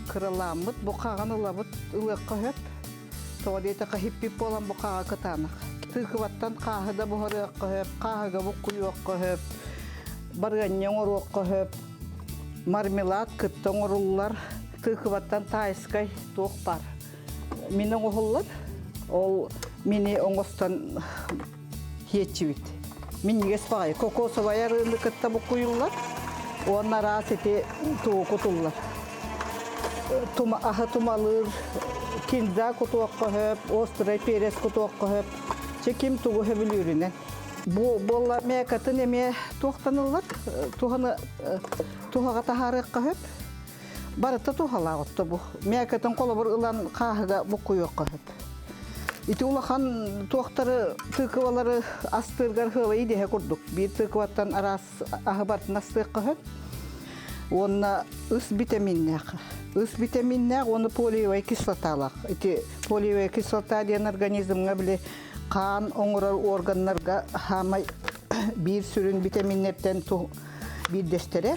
кыралааммыт, бу хаҕан ылабыт ылыахха сөп. Тоҕо диэтэххэ хиппит буолан бу хаҕа кытаанах. Тыыкыбаттан хааһы да буһарыахха сөп, хааһыга буккуйуохха сөп, барыанньа оҥоруохха сөп. Мармелад кытта оҥоруллар. Тыыкыбаттан тайскай туох баар. Мин оҥоһуллар. Ол мини оҥостон хиэччибит. Минньигэс баҕайы. Кокосовай арыыны кытта буккуйуллар. Уонна араас ити тугу кутуллар. Тума, аһы тумалыыр, кинза кутуохха сөп, острый перец кутуохха сөп. Чэ ким тугу сөбүлүүрүнэн. Бу буолла мякотын эмиэ туохтаныллар, туһаны туһаҕа таһаарыахха сөп. Барыта туһалаах отто бу. Мякотын холобур ылан хааһыга буккуйуохха сөп. Ити улахан туохтары тыквалары астыыргар хыалайы диэһэ курдук. Биир тыкваттан араас аһы барытын астыахха сөп. Уонна ыс витаминнээх. Ыс витаминнээх уонна полиевай кислоталаах. Ити полиевай кислота диэн организмҥа били хаан оҥорор органнарга хаамай биир сүрүн витаминнэртэн биирдэстэрэ.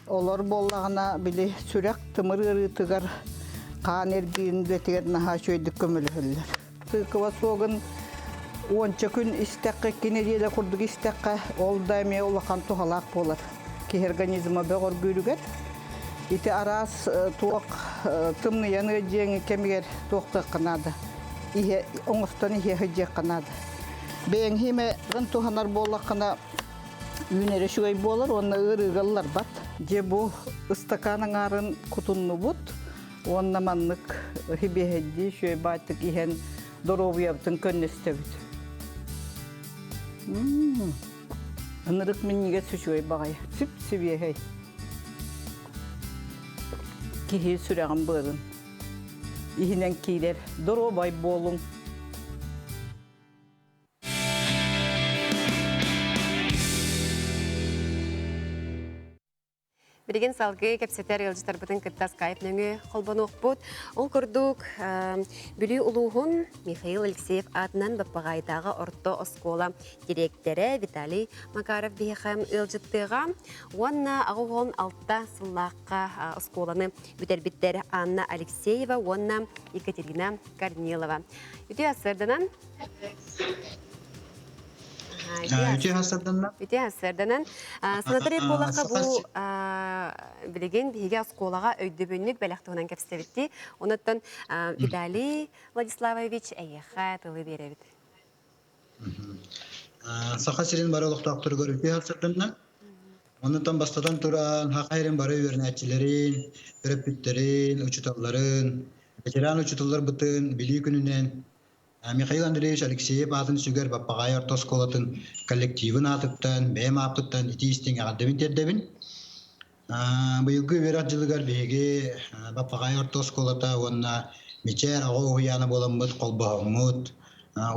Олор буоллаҕына, били сүрэх тымыр ыарыытыгар хаан эргиирин үлэтигэр наһаа үчүгэйдик көмөлөһөллөр. Тыква суогун уонча күн истэххэ, икки нэдиэлэ курдук истэххэ, ол да эмиэ улахан туһалаах буолар. Киһи организма бөҕөргүүрүгэр. Ити араас туох тымныйан ыалдьыаҥ кэмигэр туохтуохха наада. Иһэ оҥостон иһэ сылдьыахха наада. Бэйэҥ иһимэҕин туһанар буоллаххына, үүнэрэ үчүгэй буолар уонна ыарыыга ылларбат. Дьэ бу ыстакаан аҥаарын кутуннубут уонна маннык хибиэһэйдии үчүгэй баайтык иһэн доруобуйабытын көннөстөбүт. Ынырык минньигэс үчүгэй баҕайы. Сүп-сибиэһэй. Киһи сүрэҕин быарын иһинэн киирэр. Доруобай буолуҥ. Билигин салгыы кэпсэтэр ыалдьыттарбытын кытта скайп нөҥүө холбонуохпут. Ол курдук, Бүлүү улууһун Михаил Алексеев аатынан Баппаҕаайдааҕы орто оскуола дириэктэрэ Виталий Макаров биһиэхэ ыалдьыттыаҕа уонна 86 сыллаахха оскуоланы бүтэрбиттэр Анна Алексеева уонна Екатерина Корнилова. Үтүө сарсыарданан. Үтүө сарсыарданан. Үтүө сарсыарданан. Санатар буоллахха бу билигин биһиги оскуолаҕа өйдөбүнньүк бэлэх туһунан кэпсэбиттии. Онуттан Виталий Владиславович эйиэхэ тылы биэрэбит. Саха сирин бары олохтоохторугар үтүө сарсыарданан. Оннуттан бастатан туран, Саха сирин бары үөрэнээччилэрин, төрөппүттэрин, учууталларын, ветеран учууталларбытын Билии күнүнэн Михаил Андреевич Алексеев аатын сүгэр Баппаҕаайы орто оскуолатын коллективын аатыттан, бэйэм ааппыттан итии-истиҥ эҕэрдэбин тиэрдэбин. Быйылгы үөрэх дьылыгар биһиги Баппаҕаайы орто оскуолата уонна Мичээр оҕо уһуйаана буоламмыт холбоһоммут,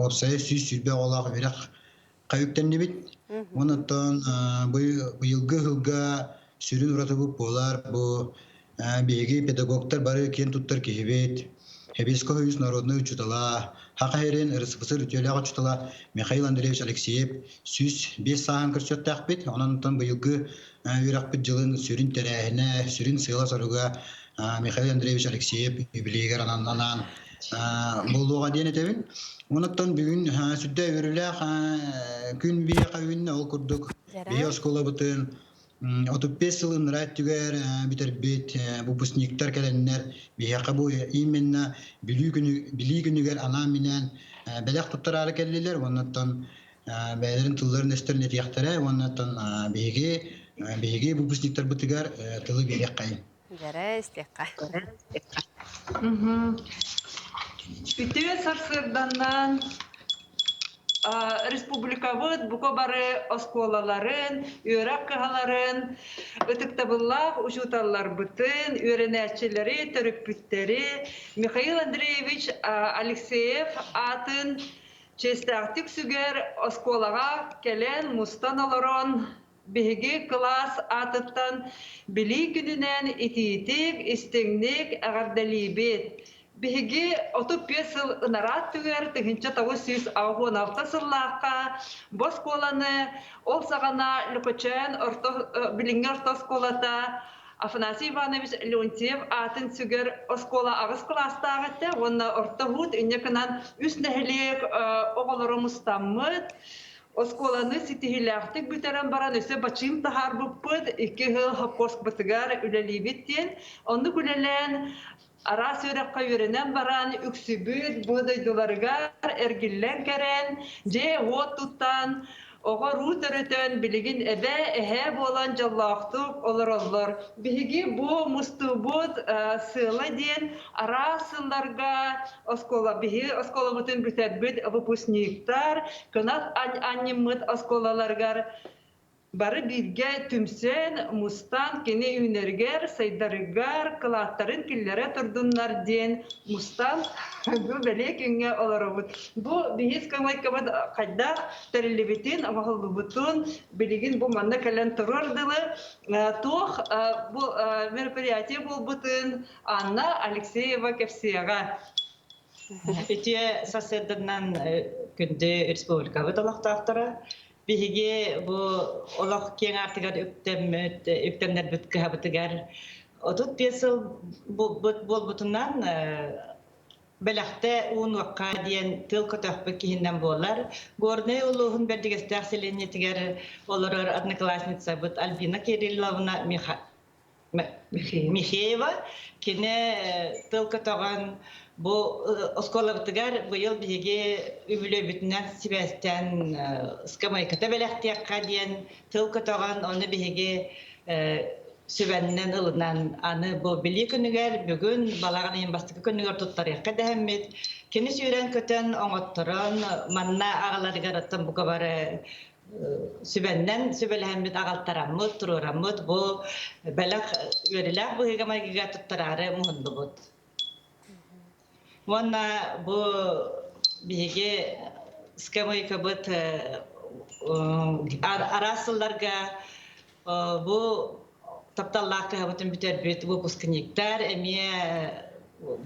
уопсайа 120 оҕолоох үөрэх үктэннибит. Онон быйылгы ыһылга сүрүн уратыбыт буолар бу биһиги педагогтар бары киэн туттар киһибит. Хэбиэскэ Союз народнай учуутала, Хаха Хэрин РСФСР үтүөлээх учуутала Михаил Андреевич Алексеев 105 сааһын көрсүөхтээхпит. Онон быйылгы үөрэхпит дьылын сүрүн тэрээһинэ, сүрүн сыала-соруга Михаил Андреевич Алексеев юбилейигэр анаан буолуоҕа диэн этэбин. Онуттан бүгүн сүрдээх үөрүүлээх күн биһиэхэ үүннэ. Ол курдук биһи оскуолабытын 35 сыл ыныраа өттүгэр бүтэрбит выпускниктар кэлэннэр биһиэхэ бу именно Билии күнүгэр анаан-минээн бэлэх туттараары кэллилэр. Оннуттан бэйэлэрин тылларын өстөрүн этиэхтэрэ. Оннуттан биһиги выпускниктарбытыгар тылы биэриэххэйин. Дьэрэ истиэххэ. Үтүө сарсыарданнан республикабыт бука бары оскуолаларын, үөрэх кыһаларын, ытыктабыллаах учууталларбытын, үөрэнээччилэри, төрөппүттэри Михаил Андреевич Алексеев аатын чиэстээхтик сүгэр оскуолаҕа кэлэн мустан олорон Биһиги кылаас аатыттан Билии күнүнэн итиитик, истиҥник эҕэрдэлиибит. Биһиги 35 сыл ынараат түгэр 1986 сыллаахха бу оскуоланы ол саҕана Лөкөчөөн орто билиҥҥи орто оскуолата Афанасий Иванович Леонтьев аатын сүгэр оскуола аҕыс кылаастаах этэ уонна орто уһуут инньэ гынан үс нэһилиэк оҕолоро мустаммыт Оскуоланы ситиһиилээхтик бүтэрэн баран өссө бачыым таһаарбыппыт, икки сыл хоппуоскпытыгар үлэлиибит диэн. Оннук үлэлээн араас үөрэххэ үөрэнэн баран үксүбүт бу дойдуларыгар эргиллэн кэлэн, дьиэ-уот туттан, оҕо-уруу төрөтөн, билигин эбээ, эһээ буолан дьоллоохтук олороллор. Биһиги бу мустуубут сыала диэн араас сылларга оскуола биһи оскуолабытын бүтэрбит выпускниктар кынат анньыммыт оскуолаларыгар бары бииргэ түмсэн, мустан кини үүнэригэр, сайдарыгар кылааттарын киллэрэ турдуннар диэн мустан бу бэлиэ күҥҥэ олоробут. Бу биһис көҥөйкөбүт хайдах тэриллибитин, оҥоһуллубутун билигин бу манна кэлэн турар дылы туох бу мероприятие буолбутун Анна Алексеева кэпсиэҕэ. Үтүө сарсыарданан күндү республикабыт олохтоохторо. Биһиги бу олох киэҥ аартыгар үктэммит, үктэннэрбит кыһабытыгар 35 сыл буолбутунан бэлэхтэ уунуохха диэн тыл көтөхпүт киһинэн буолар. Горнай улууһун Бэрдигэстээх сэлиэнньэтигэр олорор одноклассницабыт Альбина Кирилловна Михеева кини тыл көтөҕөн бу оскуолабытыгар быйыл биһиги үбүлүөйбүтүнэн сибээстээн ыскамыайката бэлэхтиэххэ диэн тыл көтөҕөн ону биһиги сүбэннэн ылынан аны бу билии күнүгэр бүгүн балаҕан ыйын бастакы күнүгэр туттарыахха дэһэммит кини сүүрэн-көтөн оҥотторон манна аҕаларыгар оттон бука бары сүбэннэн сүбэлэһэммит аҕалтараммыт, туруораммыт бу бэлэх үөрүүлээх быһыыга-майгыга туттараары муһуннубут. Уонна бу биһиги скамейкабыт араас сылларга бу Тапталлаах кыһабытын бүтэрбит выпускниктар эмиэ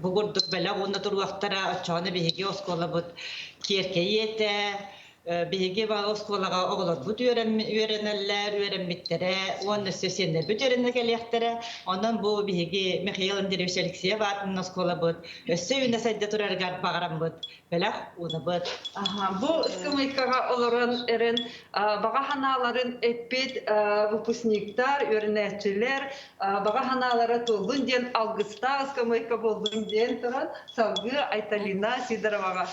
бу курдук бэлэх уонна туруохтара. Оччоҕуна биһиги оскуолабыт киэркэйиэ этэ. Биһиги оскуолаҕа оҕолорбут үөрэнэллэр, үөрэммиттэрэ уонна өссө сиэннэрбит үөрэнэ кэлиэхтэрэ. Онон бу биһиги Михаил Андреевич Алексеев аатынан оскуолабыт өссө үүнэ сайда турарыгар баҕараммыт бэлэх уунабыт. Бу ыскамыйкаҕа олорон эрэн баҕа санааларын эппит выпускниктар, үөрэнээччилэр баҕа санаалара туоллун диэн алгыстаах ыскамыйка буоллун диэн туран салгыы Айталина Сидороваҕа.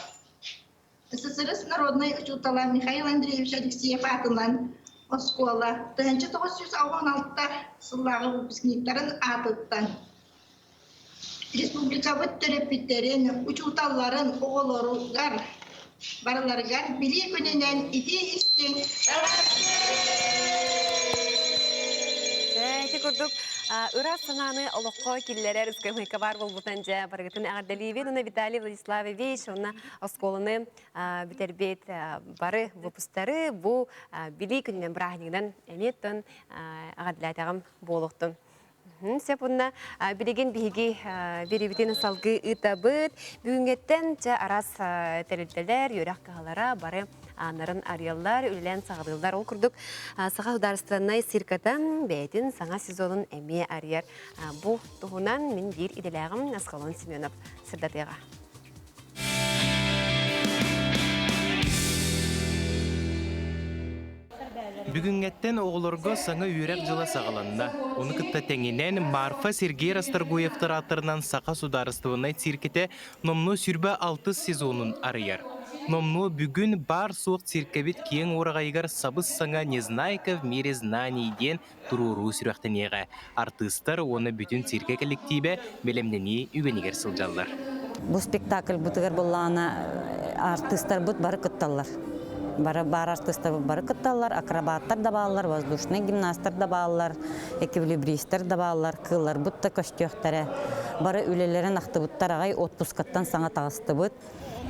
СССР народнай учуутала Михаил Андреевич Алексеев аатынан оскуола 1996 сыллааҕы выпускниктарын аатыттан Республикабыт төрөппүттэрин, учууталларын, оҕолоругар барыларыгар Билии күнүнэн итии-истиҥ Ити курдук ыраас санааны олоххо киллэрэр ыскамыйка баар буолбутун дьэ барыгытын эҕэрдэлиибин. Уна Виталий Владиславович уонна оскуоланы бүтэрбит бары выпустары бу Билии күнүнэн бырааһынньыгынан эмиэ оттон эҕэрдэлээтэҕим буолуохтун. Сөп уонна билигин биһиги биэриибитин салгыы ыытабыт. Бүгүҥҥэттэн чэ араас тэрилтэлэр, үөрэх кыһалара бары ааннарын арыйаллар, үлэлээн саҕалыыллар. Ол курдук Саха судаарыстыбаннай цирката бэйэтин саҥа сезонун эмиэ арыйар. Бу туһунан мин биир идэлээҕим Аскалон Семенов сырдатыаҕа. Бүгүҥҥэттэн оҕолорго саҥа үөрэх дьыла саҕаланна. Ону кытта тэҥинэн Марфа Сергей Расторгуевтар ааттарынан Саха судаарыстыбаннай циркэтэ номнуо 26 сезонун арыйар. Номнуо бүгүн баар-суох циркэбит киэҥ уораҕайыгар сабыс-саҥа «Незнайка в мире знаний» диэн туруоруу сүрэхтэниэҕэ. Артыыстар уонна бүтүн циркэ кэлликтиибэ бэлэмнэнии үгэнигэр сылдьаллар. Бу спектакльбытыгар буоллаҕына артыыстарбыт бары кытталлар. Бары баар артыыстарбыт бары кытталлар, акробаттар да бааллар, воздушнай гимнастар да бааллар, эквилибристэр да бааллар, кыылларбыт да көстүөхтэрэ. Бары үлэлэрин ахтыбыттар аҕай отпускаттан саҥа таҕыстыбыт.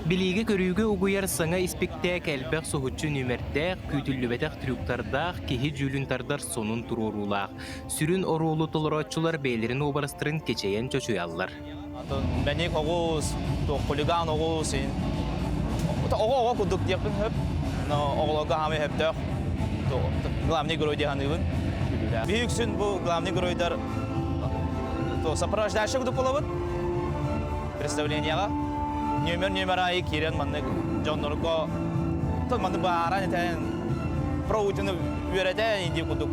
Билиигэ-көрүүгэ угуйар саҥа испиктээк элбэх соһуччу нүөмэрдээх, күүтүллүбэтэх трюктардаах, киһи дьүүлүн тардар сонун туруоруулаах. Сүрүн оруолу толорооччулар бэйэлэрин уобарастарын кэчэйэн чочуйаллар. Мэник оҕус, хулиган оҕус, оҕо-оҕо курдук диэхпин сөп. Но оҕолорго хаамай сөптөөх главный герой дии саныыбын. Биһи үксүн бу главный геройдар сопровождающий курдук буолабыт. Представлениеҕа нүөмэр-нүөмэр аайы киирэн маннык дьоннорго маннык бааран этэн проутины үөрэтэн индии курдук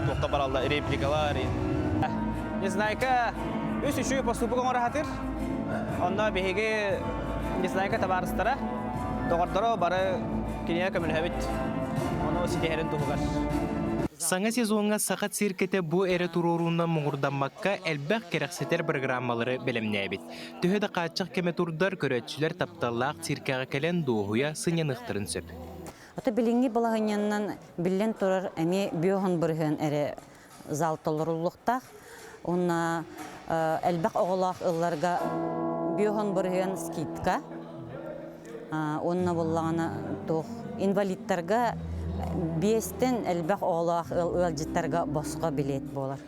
туохта бараллар репликалар. Незнайка үс үчүгэй поступок оҥоро сатыыр. Онно биһиги Незнайка табаарыстара, доҕордоро бары кинигэ көмөлөһөбүт. Ону ситиһэрин туһугар. Саҥа сезоҥҥа Саха циркэтэ бу эрэ туруоруунан муҥурдаммакка элбэх кэрэхсэтэр программалары бэлэмнээбит. Төһө да хааччах кэмэ турдар, көрөөччүлэр тапталлаах циркэҕэ кэлэн дуоһуйа сынньаныахтарын сөп. Ото билиҥҥи балаһыанньанан биллэн турар эмиэ биоһон бырыһыан эрэ зал толоруллуохтаах. Уонна элбэх оҕолоох ылларга биоһон бырыһыан скидка. Уонна буоллаҕына туох инвалидтарга биэстэн элбэх оҕолоох ыалдьыттарга босхо билет буолар.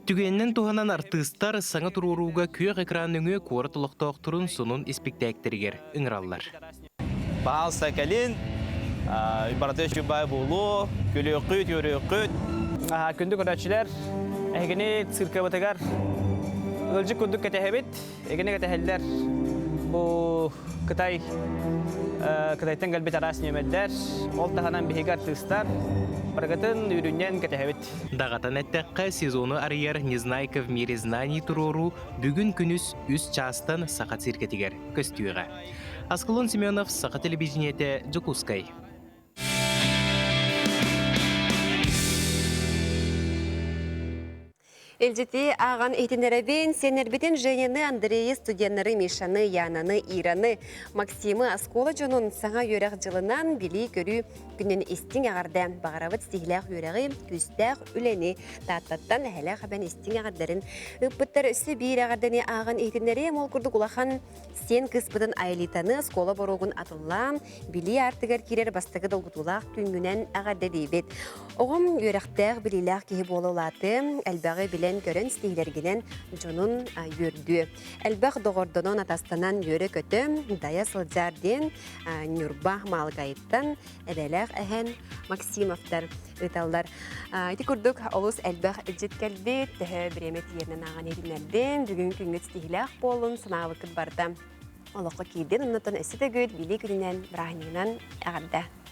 Түгэнинэн туһанан артыыстар саҥа туруорууга күөх экран нөҥүө куорат олохтоохторун сонун испиктээктэригэр ыҥыраллар. Баһаалыста кэлин, барыта үчүгэй буолуо, күлүөххүт, үөрүөххүт. Күндү көрөөччүлэр, эһигини циркабытыгар ыалдьыт курдук кэтэһэбит. Эгини кэтэһэллэр бу Кытай Кытайтан кэлбит араас нүөмэрдэр, ол таһынан биһиги артыыстар барыгытын үөрүнньэн кэтэһэбит. Даҕатан эттэххэ, сезону арыйар «Незнайка в мире знаний» туруоруу бүгүн күнүс үс чаастан Саха циркэтигэр көстүөҕэ. Аскалон Семенов, Саха телевидениетэ, Дьокуускай. Илдьити ааҕан иһитиннэрэбин, сиэннэрбитин Женяны, Андрейы, студеннары Мишаны, Янаны, Ираны, Максимы оскуола дьонун саҥа үөрэх дьылынан билии-көрүү күнүн истиҥ эҕэрдэ. Баҕарабыт ситиһиилээх үөрэҕи, күүстээх үлэни Тааттаттан эһэлээх эбэн истиҥ эҕэрдэрин ыыппыттар. Өссө биир эҕэрдэни ааҕан иһитиннэриэм. Ол курдук улахан сиэн кыыспытын Айлитаны оскуола боруогун атыллаан, билии аартыгар киирэр бастакы долгутуулаах күҥҥүнэн эҕэрдэлиибит. Оҕом үөрэхтээх, билиилээх киһи буола улаатыа, элбэҕи билэн-көрөн ситиһиилэргинэн дьонун үөрдүө. Элбэх доҕордонон, атастанан үөрэ-көтө, дайа сылдьаар диэн Ньурба Маалыкайыттан эбэлээх эһэн Максимовтар ыыталлар. Ити курдук олус элбэх илдьит кэлбит, төһө бириэмэ тиийэринэн ааҕан иһитиннэрдим. Бүгүн күҥҥүт ситиһиилээх буоллун, санаабыккыт барыта олоххо киирдин, оннуттан өссө төгүл билии күнүнэн, бырааһынньыгынан эҕэрдэ!